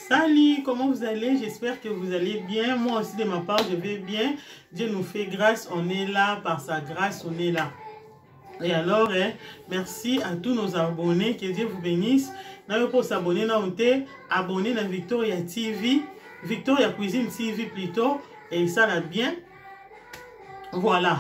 Salut, comment vous allez? J'espère que vous allez bien. Moi aussi, de ma part, je vais bien. Dieu nous fait grâce, on est là. Par sa grâce, on est là. Et alors, hein, merci à tous nos abonnés. Que Dieu vous bénisse. N'a pour s'abonner, n'a abonné à Victoria TV, Victoria Cuisine TV plutôt. Et ça l'a bien. Voilà.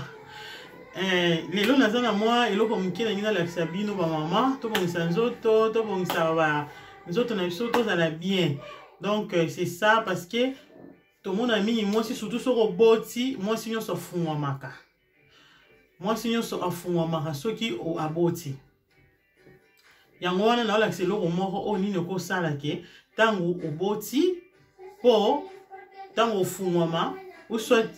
Eh, lelo naza na mwa eloko moke nangi nalakisa bino bamama tobongisa nzoto tobongisa ba nzoto na biso tozala bien donc euh, c'est ça parce que tomona mingi mwasi surtout soki oboti mwasi nyonso afungwamaka mwasi nyonso afungwamaka soki aboti yango wana naolakisa eloko moko oyo nini okosala ke ntango oboti mpo ntango ofungwama ou soit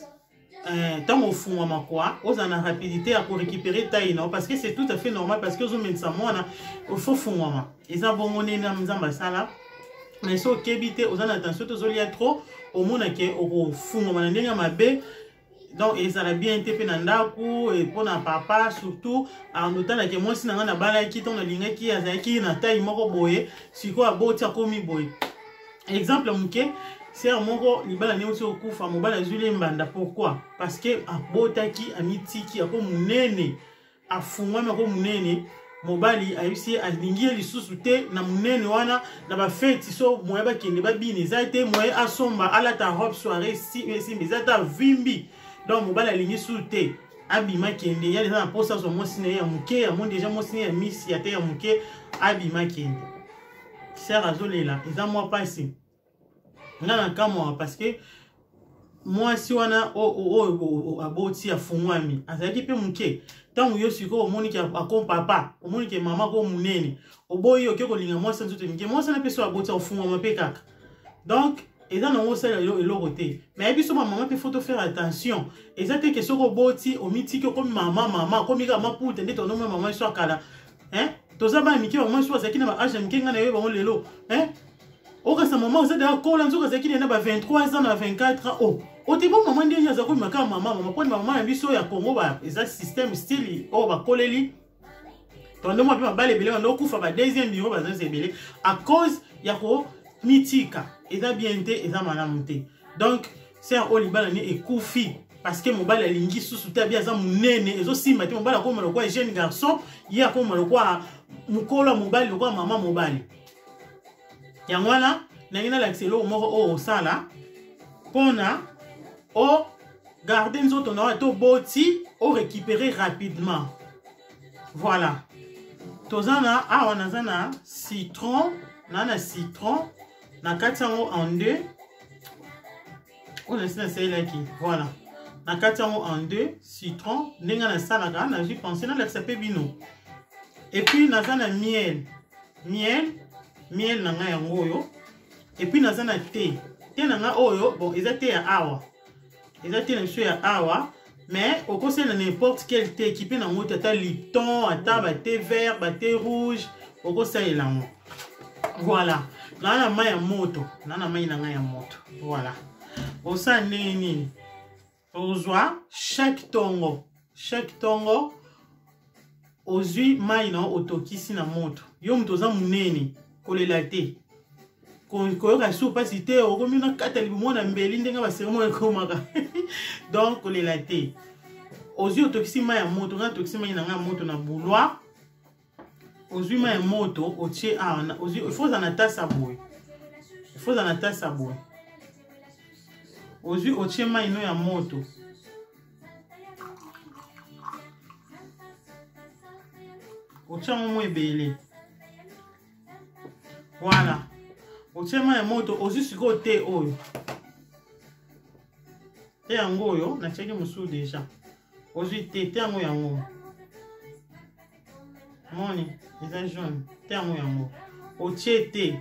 ntango eh, ofungwama kua ozala na rapidité ya korécupérer taille na yo parce que c'est tout à fait normal parce que ozomelisa mwana ofo fungwama eza bongo nde na nzambe asala mais so okebi te oza na tension te ozolia trop omona ke okofungwama na ndenge ya mabe. Donc ezala bien te mpe na ndako mpo na papa surtout andotalaki mwasi na ngai nabalaki ntango nalingaki azalaki na taille moko boye, sikoyo aboti akomi boye. Exemple moke, sere moko libala ndenge osi okufa, mobali azwili ye mbanda. Pourquoi? Parce que abotaki, amitiki ako monene, afungwami ako monene, mobali ayebisi ye alingi ye lisusu te na monene wana. Na bafeti so moye bakende babina eza te, moye asomba alata robe soirée esimba eza te, avimbi. Donc mobali alingi susu te, abima kende. Yali eza na mposa azwa mwasi na ye ya moke, amoni deja mwasi na ye ya misi ya te ya moke, abima kende. Sere azolela, eza mwa mpasi nga na kamwaka parce que mwasi wana oyo aboti afungwami azalaki mpe moke. Ntango yo sikoyo omoni ke ako papa, omoni ke mama ko monene, oboyi, oke kolinga mwasi ya nzoto mike, mwasi wana mpe so aboti afungwama mpe kaka. Donc eza nango osala eloko te. Mais biso bamama mpe faut faire attention. Eza te ke soki oboti omitiki okomi mama, mama okomi kaka maputa nde tonomona mama biso akala, hein? Toza bana mike, bamama biso bazalaki na baage ya mike, ngai na yo bango lelo, hein? Okasa mama oza deya kola, nzoka azalaki na ba 23 ans na 24 ans. Oh, ote bo mama ndenge aza komema kaka mama mama mponi bamama na biso ya Congo ba eza système style oyo bakoleli tondo mwa mpe mabala ebele bando okufa ba deuxième bureau baza ebele à cause ya komitika. Eza bien te, eza malamu te. Donc sœur oyo libala ne ekufi parce que mobali alingi susu te, abi aza monene, ezosimba te. Mobali akoma lokola jeune garçon, ye akoma lokola mokolo ya mobali, lokola mama mobali. Yango wana ndenge nalakisa eloko moko oyo osala mpona o garde nzoto na yo to boti o récupérer rapidement. Voilà, toza na awa, naza na citron, na citron na kati yango en deux oyo nasi nasalelaki. Voilà, na kati yango en deux citron ndenge nasalaka, nazwi pense nalakisa mpe bino. Et puis naza na miel, miel, miel na ngai yango oyo. Et puis naza na thé, thé na ngai oyo. Bon, eza thé ya awa, eza thé na biso ya awa, mais okosala n'importe quel thé équipé nango te, ata Lipton, ata ba thé vert, ba thé rouge, okosalela yango. Voilà, naa na mai ya moto, naa na mai na ngai ya moto. Voilà, osala ndenge nini? Ozwa chaque tongo, chaque tongo ozwi mai na otokisi na moto. Yo moto oza monene, kolela te, koyoka su mpasi te, okomi na kata libumu na mbeli ndenge baseremo ekomaka. Donc kolela te. Ozwi, otokisi mai ya moto, ngai otokisi mai na ngai ya moto na bouilloire. Ozwi mai ya moto, otie awa, ozwi, il faut ozala na tasse ya boye, il faut ozala na tasse ya boye. Ozwi, otie mai no ya moto, otie yango mwa ebele. Voilà, otie mai ya moto. Ozwi sikoyo te oyo te yango oyo natiaki mosusu deja. Ozwi te, te yango, yango moni eza jaune te, yango, yango otie te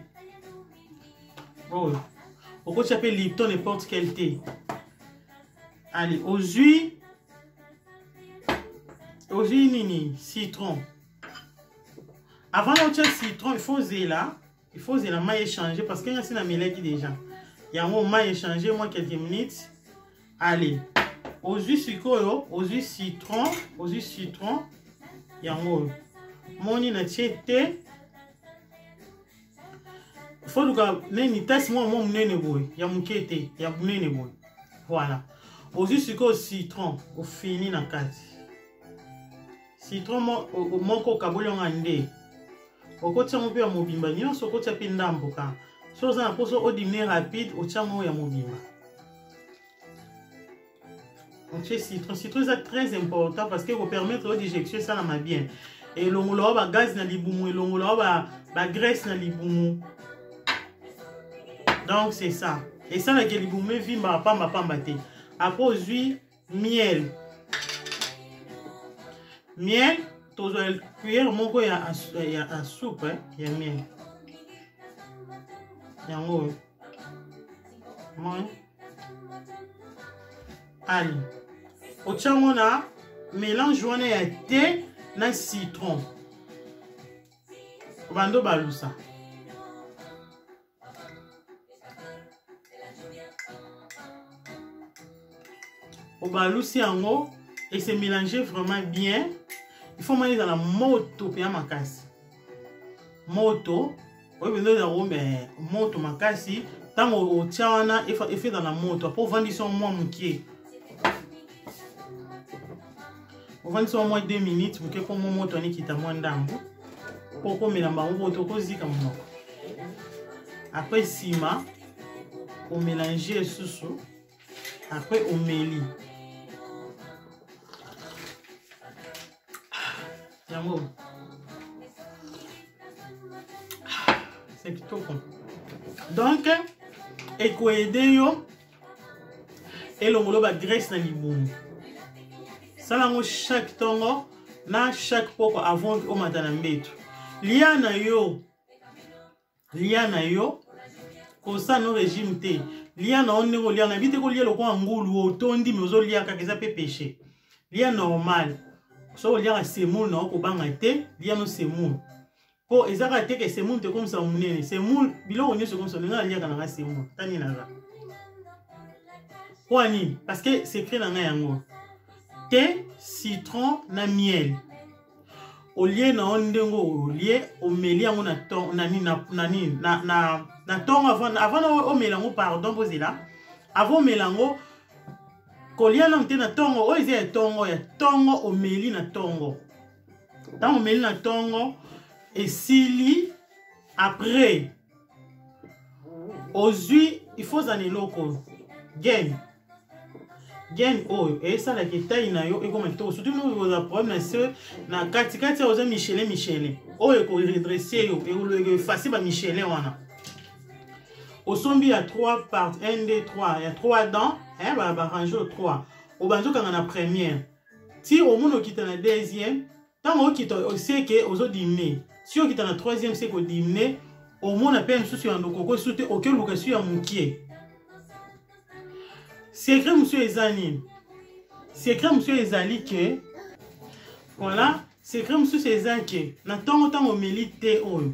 oyo. Okotia mpe Lipton, n'importe quel thé. Allez, ozwi, ozwi nini? Citron. Avant na otia citron, il faut zela, il faut zela mai échanger parce que ngasi namelaki déjà yango. Mai échanger moi quelques minutes. Allez, ozwi sikoyo, ozwi citron, ozwi citron yango oyo moni natie te. Faut luka nini tasse mwa mwa munene boye, ya muke te, ya munene boye. Voilà. Ozwi sikoyo citron, ofini na kati. Citron moko okaboli yango nde. Okotia yango mpe ya mobimba nyonso, okotia mpe ndambo kaka. Soki oza na mposa odimine rapide, otia yango ya mobimba. Otie citron. Citron eza très important parce que ekopermettre yo digestion esalama bien. Elongola yo ba gaz na libumu, elongola yo ba graisse na libumu. Donc c'est ça. Esalaka libumu evimbaka pamba pamba te. Après ozwi miel. Miel, tozwa cuillère moko ya soupe, ya miel. Yango oyo. Moi. Ali. Otia yango na mélange wana ya thé na citron. Obando balusa. Obalusi yango et se mélanger vraiment bien. Il faut moi ezala moto pe makasi. Moto oyo mpenza ezala me moto makasi ntango otya wana efeza na moto apo ovandisi yango mwa moke, ovandisi yango mwa 2 minutes moke mpo mwa moto wana ekita mwa ndambo mpo okomela bango boto okozika monoko. Après nsima omélange lisusu, après omeli yango. C'est kitoko. Donc ekoede yo elongolo ba graisse na libumu. Sala yango chaque ntongo na chaque poko avant omata na mbeto. Lia na yo, lia na yo, kosala no régime te. Lia na yo ndenge olia, nayebi te kolia lokola ngulu otondi me ozolia kaka, eza mpe péché. Lia normal. Soki oliaka semoule na yo kobanga te, lia no semoule. Po eza kaka te ke semoule te ekomisa monene. Semoule biloko nyonso ekomisa monene. Nga naliaka na nga semoule tani na nga. Mpo nini? Parce que secret na nga yango te, citron na miel. Olie na yo ndenge olie, omeli yango na ton, na nini, na, na nini, na, na, na tongo avant, avant na omela yango, pardon, bozela. Avant omela yango, kolia nanu te na tongo, oyo eza ya tongo, ya tongo omeli na tongo. Ntango omeli na tongo, esili, après, ozwi, il faut ozala na eloko, gaine. Gaine oyo esalaka etai na yo ekoma kitoko, surtout no oza problème na se na katikati oza Michelin, Michelin oyo ekoredresse yo, ekoefface ba Michelin wana. Osombi ya 3 part 1 2 3 ya 3 dents, hein, ba ba ranger 3. Obanzi okanga na première ti omona okita na deuxième. Ntango okita oseke ozodimine, si okita na troisième seke odimine, omona mpe mosusu ya ndokoko esu te, okeluka esu ya mokie. Secret mosusu eza nini? Secret mosusu ezali ke, voilà, secret mosusu eza ke na ntongo ntango omeli te oyo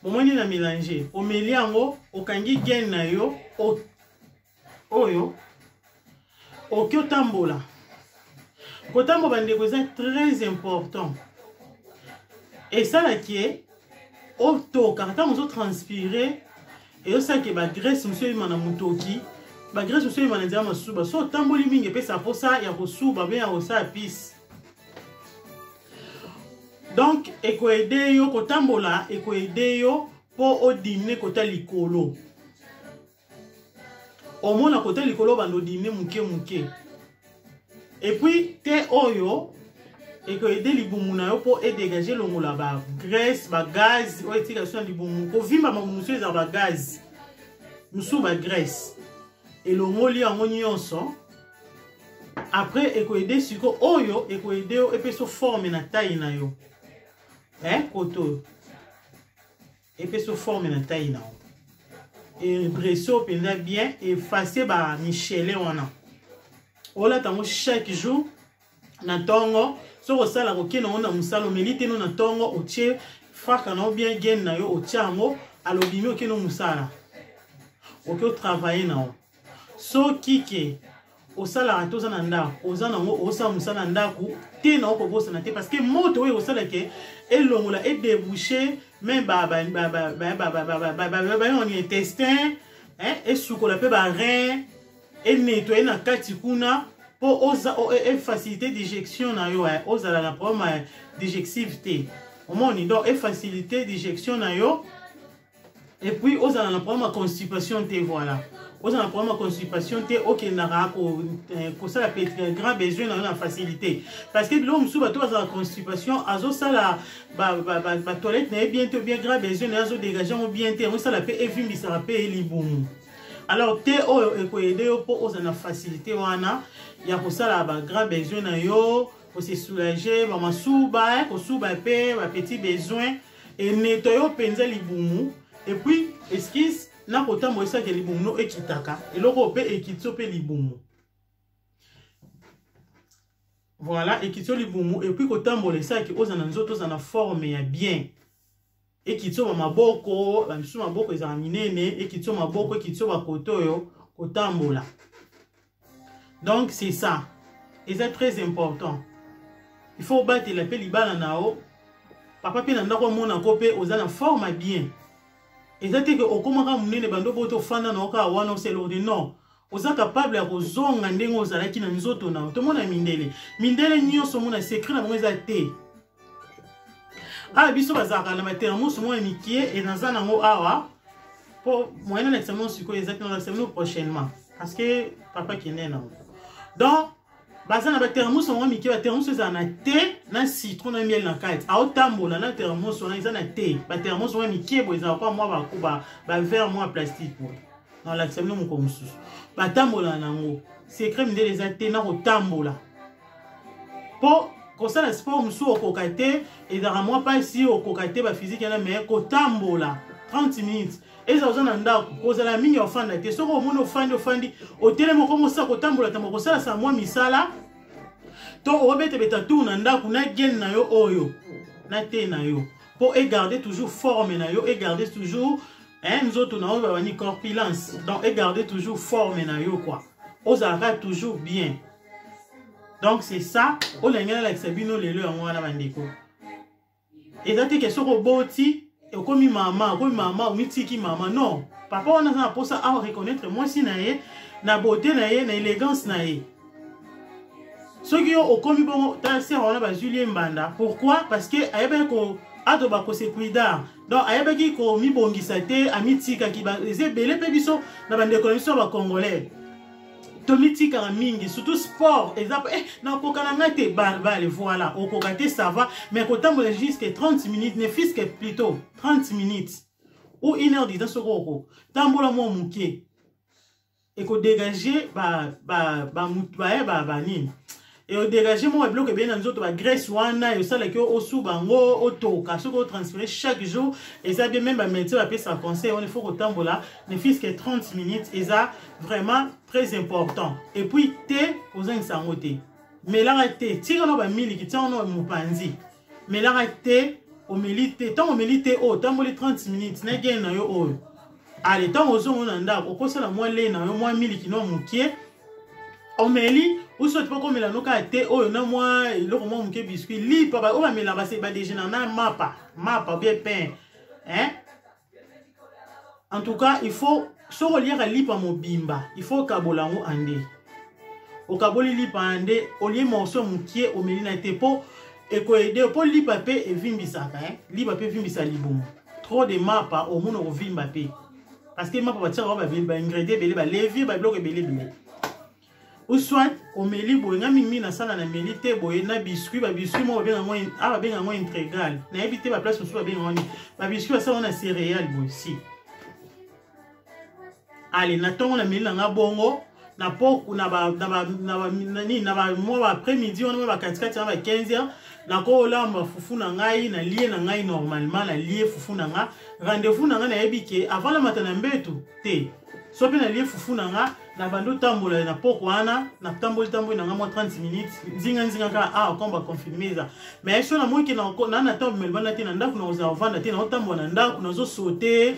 bomoni na mélange, omeli yango, okangi gaine na yo oyo, oki otambola. Kotambola bandeko eza très important. Esalaki ye otokaka ntango ozotranspire, eyosalaki bagraisse mosusu eyima na motoki, bagraisse mosusu eyima na nzela masuba. So otamboli mingi epesa mposa ya kosuba mpe ya kosala pise. Donc ekoede yo kotambola, ekoede yo mpo odimine kota likolo. Omona kota likolo bando odimine moke moke. Et puis te oyo ekoede libumu na yo mpo edégage, elongola ba graisse, ba gaz oyo etika biso na libumu. Kovimba mabumu mosusu ezala ba gaz, mosusu ba graisse, elongoli yango nyonso. Après ekoede siko oyo ekoede yo epesa forme na taille na yo, eh, koto oyo epesa forme na taille na yo, edresse oyo mpenza bien, efface ba Michelin wana. Olata yango chaque jour na ntongo. Soki osala kokende yango na mosala, omeli te no na ntongo, otie fraka na yo bien, gaine na yo otie yango, alobimi okende mosala, oke otravaille na yo. Soki ke Osalaka te, oza na ndako, oza nango, osala mosala na ndako te, na okobosana te, parce que moto oyo osala ke elongola, edébouche même bayoni intestin, esukola mpe barein, enettoye na kati kuna mpo efacilité digestion na yo, ozala na problème digestive te. Omoni? Donc efacilité digestion na yo et puis ozala na problème ya constipation te. Voilà, ozala na problème ya constipation te, okendaka kosala grand besoin na yo na facilité, parce que biloko mosusu, bato bazala constipation, azosala batoilette na ye bien te, bien grand besoin na ye azodégage yango bien te, yango esala mpe evimbisaka mpe libumu. Alors te oyo ekoaider yo mpo ozala na facilité wana ya kosala bagrand besoin na yo, kose soulager, bamasuba, kosuba mpe bapetit besoin, enettoye yo mpenza libumu. Et puis excuse na kotambola, esalaka libumu no ekitaka, eloko oyo mpe ekiti yo mpe libumu. Voilà, ekiti yo libumu. Et puis kotambola esalaki oza na nzoto, oza na forme ya bien, ekiti yo bamaboko, bamisusu maboko ezala minene, ekiti yo maboko, ekiti yo bakote oyo kotambola. Donc c'est ça, eza très important. Il faut obatela mpe libala na yo, papa mpe na ndako amonako mpe oza na forme bien. Eza te ke okomaka monene, bando boyo tofanda na yo kaka wana, oselorde. Non, oza capable ya kozonga ndenge ozalaki na nzoto na yo. Tomona mindele, mindele nyonso omona, secret na bango eza te. Awa biso bazalaka na bathermos moko ya mikie, e naza nango awa mpo moyen nalakisa bino sikoyo eza te, nalakisa bino prochainement parce que papa kende nango. Donc baza na bathermos yango mike, bathermos ezala na te na citron na miel na kati, aotambola na thermos wana eza na te. Bathermos wana mike boye, ezala kwa mwa baverre mwa plastique boye, nalakisa bino mokolo mosusu. Batambola nango. Secret mindele eza te na kotambola, mpo kosala sport mosusu okoka te, ezalaka mwa mpasi, okoka te baphysique wana, mais kotambola 30 minutes, eza oza na ndako, kozala mingi ofanda te. Soki omoni ofandi, ofandi, otelemi, okomosala kotambola tambo, kosalasa mwa misala to obetabeta tour na ndako na gaine na yo oyo na te na yo, mpo egarde toujours forme na yo, egarde toujours, hein, nzoto na oyo babani corpulence. Donc egarde toujours forme na yo quoi, ozalaka toujours bien. Donc c'est ça oyo nalingi nalakisa bino lelo. Yango wana, bandeko, eza te ke soki oboti, okomi mama, okomi mama, omitiki mama. Non, papa wana aza na mposa a reconnaître mwasi na ye na beauté na ye, na élégance na ye. Soki yo okomi bongo, tala sere wana, bazwili ye mbanda. Pourquoi? Parce que ayebaki ko atoba kose cuidar, donc ayebaki komibongisa te, amitikaki. Eza ebele mpe biso na bandeko na biso ya bacongolais, tomitikaka mingi, surtout sport eza nakoka na ngai te balbale. Voilà, okoka te, ça va, mais kotambola jusque 30 minutes, ne fût que plutôt 30 minutes ou une heure du temps, soki oko tambola mwa moke, ekodégage banini, eodégage mwa babiloko ebele na nzoto, bagraisse wana esalaki osuba yango, otoka. Soki otranspire chaque jour, eza bien. Même bamédecin bapesaka conseil wana, il faut kotambola ne fût que 30 minutes, eza vraiment très important. Et puis te, kozangisa yango te, melaka te, tika na bamiliki, tia wana mopanzi, melaka te. Omeli te, ntango omeli te oyo, otamboli 30 minutes na gaine na yo oyo, ale ntango ozongo na ndako, okosala mwa le na yo, mwa miliki no mokie, omeli usoti mpo komela no kaka te oyo na mwa eloko mwa moke, biscuit, lipa oyo bamela, badéjeuner na mapa, mapa bien pain, hein? En tout cas, il faut, soki oliaka lipa mobimba, il faut okabola yango ande. Okaboli lipa ande, olie morceau mokie, omeli na te mpo ekoaider, mpo lipa mpe evimbisaka, hein? Lipa mpe evimbisa libumu. Trop de mapa, omona okovimba mpe, parce que mapa batiaka baingrédient ebele, balevure, babiloko ebele ebele. Ou soit omeli boye, nga mingi nasala na meli te boye na biscuit, babiscuit moko babenga yango, awa babenga yango intégral, nayebi te baplace mosusu babenga yango nini, babiscuit basala na céréale boye. Si ale na ntongo na meli na nga bongo, na poku na ba na ba na ba nini, na ba mwa ba après midi wana, mwa ba katikati na ba 15 heures, nakolamba fufu na ngai, nalie na ngai normalement, nalie fufu na nga. Rendez-vous na ngai, nayebi ke avant namata na mbetu te, so mpe nalie fufu na nga, na bandi otambola na poko wana, natamboli tamboli na nga mwa 30 minutes, nzinga nzinga kaka awa, comme baconfirme eza. Mais so namoki ke na na ntango melbanda te na ndako, nakozala kovanda te, naotambola na ndako, nazosaute.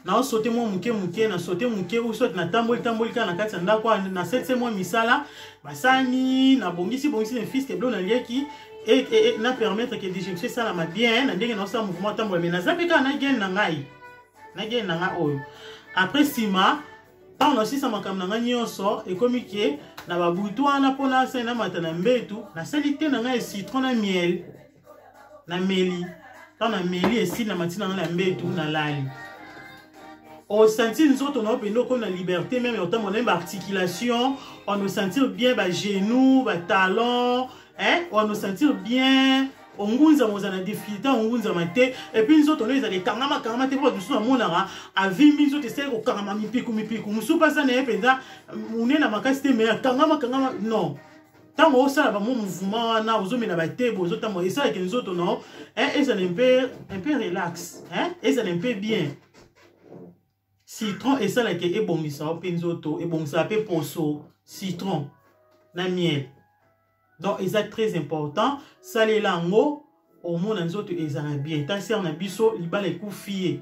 Naosote mwa moke moke, nasote moke ou soit natamboli tamboli kaka na kati ya ndako, nasalisi mwa misala, basani, nabongisi bongisi na fiske bilo naliaki et na permettre que digestion esalama bien na ndenge naosala mouvement atambola. Mais naza mpe kaka na gaine na ngai, na gaine na ngai oyo. Après, nsima ntango nasisa makambo na ngai nyonso, ekomi ke na babutu wana, mpo nasali namata na mbetu, nasali te na ngai ya citron na miel, nameli. Ntango nameli, esili, na mati na ngai na mbetu, nalali. Osentir nzoto na yo mpenza okomi na liberté même ya otambola, na baarticulation on osentir bien, bagenou, batalon, hein? On osentir bien, ongunzama, oza na difficulté ongunzama te. Et puis nzoto no ezala ekangama kangama te, mpo bato mosusu namonaka avimbi nzoto, esali kokangama mipiku mipiku. Mosusu mpe aza na ye mpenza monene makasi te, mais akangama kangama. Non, ntango osala bamo mouvement wana, ozomela batebo, ozotambola, esalaka nzoto na yo ezala un peu relax, ezala un peu bien. Citron esalaka, ebongisa yo mpe nzoto, ebongisaka mpe poso, citron na miel. Donc eza très important, salela yango, omona nzoto ezala bien. Ta sœur na biso, libala ekufi ye,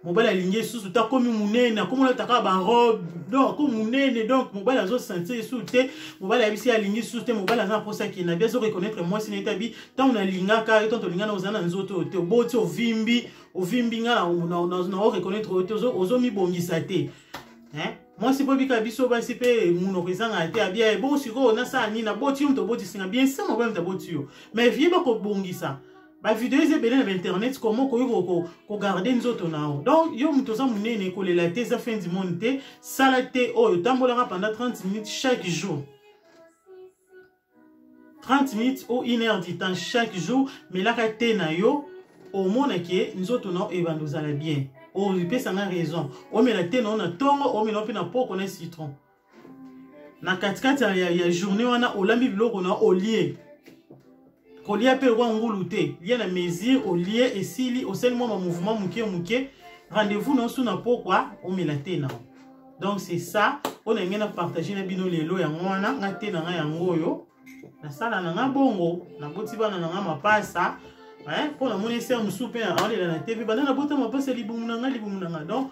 mobali alingi lisusu te, akomi monene, akomi olata kaka barobe, donc akomi monene, donc mobali azosentir lisusu te. Mobali ayebisi alingi lisusu te. Mobali aza na mposa akende abi azoreconnaître mwasi na ye te. Abi ntango nalingaka yo, ntango tolingana, oza na nzoto oyo te. Oboti, ovimbi, ovimbi, nga na oreconnaître oyo te, ozomibongisa te. Mwasi mpo ebika biso basi mpe monoko ezangaka te. Abia bon, sikoyo nasala nini? Naboti yo, moto obotisinga bien sa, mobali moto aboti yo, mais vie bakobongisa. Bavideo eza ebele na bainternet, comment okoki kogarder nzoto na yo. Donc yo moto oza monene, kolela te, eza fin du monde te. Sala te oyo, tambolaka pendant 30 minutes chaque jour, 30 minutes ou une heure du temps chaque jour, melaka te na yo, omonake nzoto na yo ebanda ozala bien. Opesanga raison, omela te na yo na ntongo, omela mpe na poko na citron na katikati ya journée wana. Olambi biloko na olie, kolia mpe ekwa ngulu te, lia na mesure. Olie, esili, osali mwa bamouvement moke moke, rendez-vous na osu na pokwa, omela te na yo. Donc c'est ça oyo na ngai na partage na bino lelo. Yango wana nga te na ngai yango oyo nasala na nga bongo. Naboti bana na nga mapasa, mpo namoni sœur mosusu mpe aolela na TV: banda nabota mapasa, libumu na nga, libumu na nga. Donc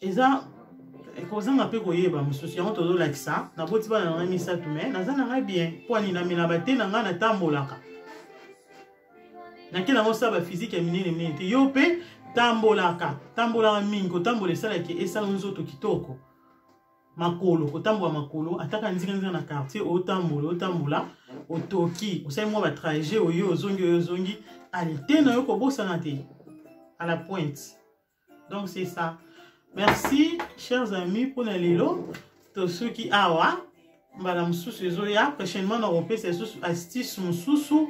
eza kozanga mpe koyeba mosusu. Yango tozolakisa. Naboti bana na ngai misato, mais naza na ngai bien. Mpo ani? Namela bate na ngai, natambolaka, nake nango osala baphysique ya minene minene te. Yo mpe tambolaka, tambolaka mingi. Kotambola esalaki, esala nzoto kitoko. Makolo, kotambola makolo, ataka nzinganzinga na quartier, otambola, otambola, otoki, osali mwa batrajet, oyo ozongi, oyo ozongi, ale te na yo, kobosana te à la pointe. Donc c'est ça. Merci, chers amis, mpona lelo tosuki awa. Mbala mosusu ezoya prochainement, na kopesa lisusu astuce mosusu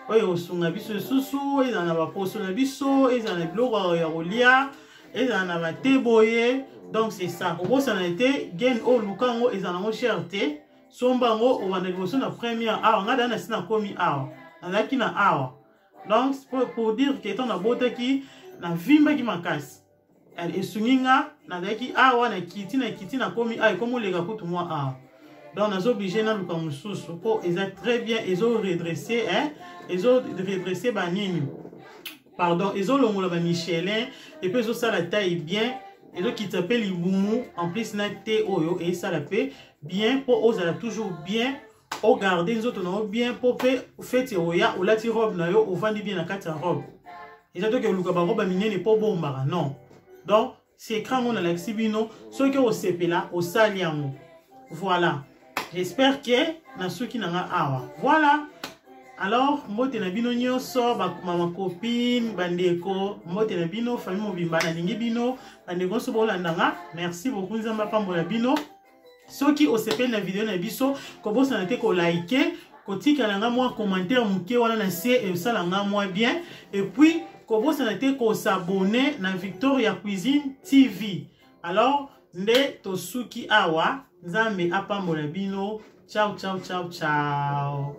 oyo ekosunga biso lisusu, ezala na baposo na biso, ezala na biloko ya kolia, ezala na bate boye. Donc c'est ça. Kobosana te, gaine oyo, luka yango, ezala nango cher te, somba yango, obanda liboso na première awa. Ngai daa nasi nakomi awa, nazalaki na awa. Donc pour dire que ntango nabotaki, navimbaki makasi, esungi nga, nazalaki awa, nakiti, nakiti, nakomi awa, ekomi oleka kutu mwa awa. Donc naza obligé naluka mosusu, mpo eza très bien, ezo redresse, hein? Ezo redresse banini, pardon, ezolongola bamichelin et puis ezosala taille bien, ezokitisa mpe libumu. En plus na te oyo esala mpe bien mpo ozala toujours bien, ogarde nzoto na yo bien, mpo mpe feti oya, olati robe na yo, ovandi bien na kati ya robe. Eza toki oluka barobe ya minene mpo bombaka, non. Donc secret yango nalakisi bino, soki osepela, osali yango. Voilà, j'espère que nasuki na nga awa. Voilà, alors mbote na bino nyonso, bamama copine, bandeko, mbote na bino, famille mobimba, nalingi bino, bandeko nyonso bolanda nga. Merci beaucoup, Nzambe apambola bino. Soki osepeli na video na biso, kobosana te kolike, kotikala nga mwa commentaire moke wana na se, esala nga mwa bien. Et puis kobosana te kos'abonner na Victoria Cuisine TV. Alors nde tosuki awa. Nzambe apambola bino. Ciao, ciao, ciao, ciao.